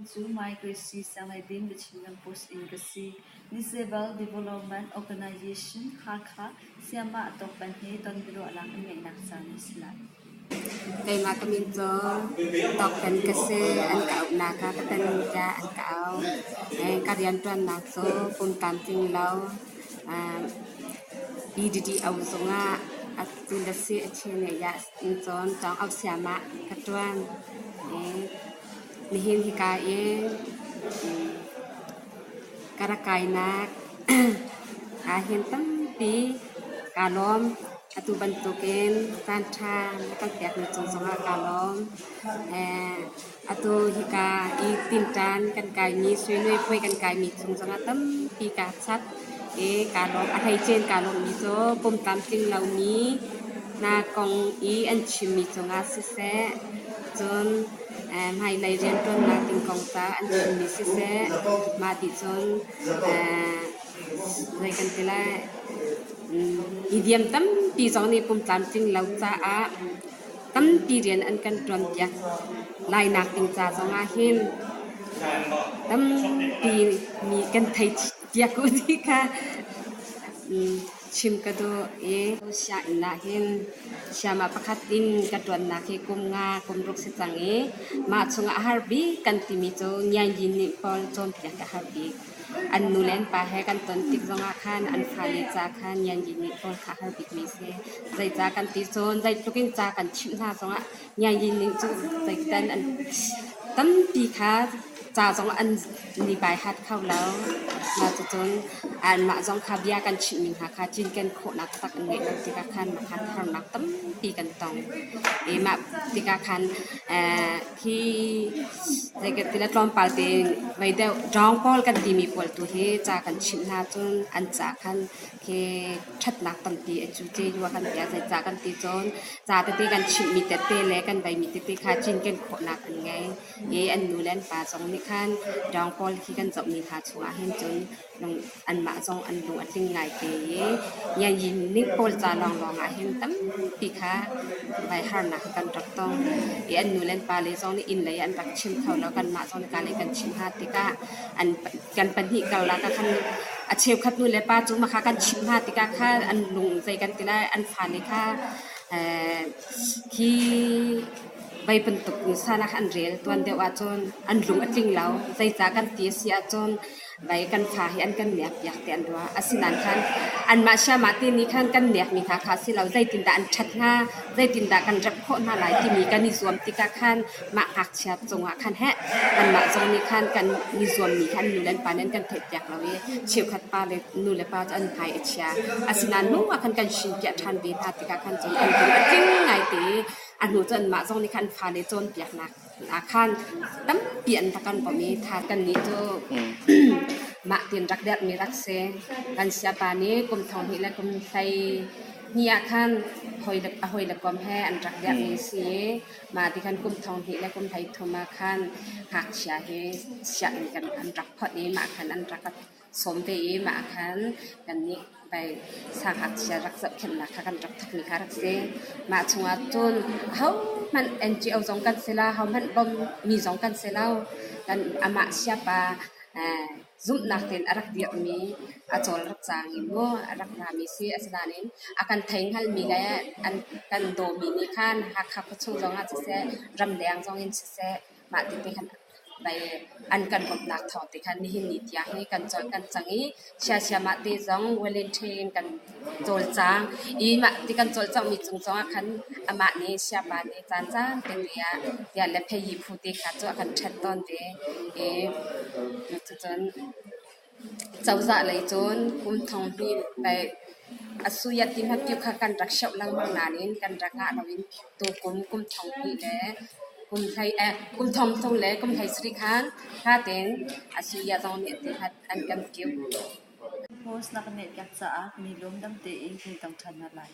Cu Micracy Siangleiding The Chinland Post in ka si. Disable Development Organization Hakha sayamah Tawkpen he ton biaruahnak an ngeihnak caan a si lai. Keimah ka min cu Tawkpen ka si. An ka auhnak ah ka pen tiah an ka auh. Ka rianṭuannak cu pum tlamtling lo PDDO zungah atu le si a ṭhen in cun ṭawng-auh siamah ka ṭuan. Nihin hika i ka rak kainak ahhin tampi kaa lawm. Atu bantukin caanṭha na kan pekmi cung zongah kaa lawm. Atu hika i tinṭan kan kaimi, suinui puai kan kaimi cung zongah tampi kaa chap i kaa lawm. A hleice in kaa lawmmi cu pum tlamtling lomi hna kong i an chimmi cungah siseh, cun hmailei rianṭuannak ding kong ca an chimmi siseh, mah ti cun zei kan ti lai, hi tampi zong nih pum tlamtling lo caah tampi rian an kan ṭuanpiak lainak ding ca zongah hin tampi mi kan thei piak u ti kha chim ka duh i sianginn ah hin sayama pakhat in ka ṭuannak hi kum nga kum ruk si cang i mah chungah a har bik kan timi cu ngiangyin nih pawl cawnpiak a har bik. An nu le an pa he kan ton tik zongah khan an fale ca kha ngiangyin nih pawl kha a har bikmi a si. Zeicah kan ti cun zeitluk in ca kan chimh hna zongah ngiangyin nih cu zeitan an tampi kha ca zong an ni baihat kho lo. Mah cucun anmah zong kha bia kan chimhmi hna kha cinken khawhnak taktak an ngeih lo tikah khan mah kha harnak tampi kan tong. I mah tikah khan hi zeikan tlawmpal tein mei deuh ṭawng pawl kan timi pawl tu hi ca kan chimh hna cun an ca khan khi ṭhatnak tampi a cu te rua kan ti. Zeicah kan ti cun ca tete kan chimhmi tete le kan beimi tete kha cinken khawhnak an ngei. I an nu le an pa zong nih khan ṭawng pawl khi kan zohmi hna chungah hin cun anmah zong an lung a tling ngaite i ngiangyin ning pawl ca lawnglawng ah hin tampi kha vai harnak hi kan rak tong. I an nu le an pale zong nih inn lei ah an rak chim kho lo. Kanmah zong nih ka lei kan chim hna tikah an kan pahnih karlak ah khan a cheukhat nu le pa cu mah kha kan chimh hna tikah khan an lung zei kan ti lai, an fale kha hi vei bantuk san ah an rel tuan deuh ahcun an lung a tling lo. Zeicah kan ti a si ahcun vai kan fa hi an kan miakpiak tiah an ruah. Asinain khan anmah siamah ti nih khan kan miakmi hna kha a si lo. Zeitindah an ṭhat hnga, zeitindah kan remh khawh hna lai timi kan i zuam tikah khan mah ngakchia cungah khan heh anmah zong nih khan kan i zuammi kha an nu le an pa nih an kan theihpiak lo i cheukhat pa le nu le pa cu an hmai a chia. Asinain hnu ah khan kan hrinpiah ṭhan ve hna tikah khan cun an lung a tling ngaite i a hnu cu anmah zong nih khan an fale cawnpiaknak ah khan tampi an rak kan bawmh i tha kannih cu mah tin rak derhmi rak si. Kan siapa nih kum thong hnih le kum hlei hnih ah khan a hawile kom he an rak derhmi si i mah ti khan kum thong hnih le kum hlei thum ah khan ngakchia hi sianginn kan an rak phawt i mah khan an rak sawm ve i mah khan kannih pei sangngakchia rak zohkhenhnak kha kan rak thawkmi kha rak si. Mah chungah cun ahohmanh NGO zong kan si lo, ahohmanh bawmmi zong kan si lo. Kan amah siapa zumhnak tein a rak dirhmi a cawl rak cang i mu a rak rami si. Asinain a kan thei hngalmi le an kan dawmi nih khan Hakha khuachung zongah siseh, ramleng zongin siseh, mah ti te khan an kan bawmhnak thawng te khan nihin ni tiang hi kan cawl kan cang i chiachia mah te zong volunteer in kan cawlcang i mah ti kan cawlcanghmi cung zongah khan amah nih siapa nih caan caan te te ah tiah le phei phu te kha cu a kan ṭhen tawn ve i cucun cozah lei cun kum thong hnih pei a sui a ti hmat kha kan rak hreuh lengmang nain kan rak ngah loin tukum kum thong hnih le kum hlei kum thong thum le kum hlei sarih khan tha tein a suya zong nih a ti hat an kan kiu. Post na ka ngeihpiak caah kan i lawm. Dam tein kan i tong ṭhan hna lai.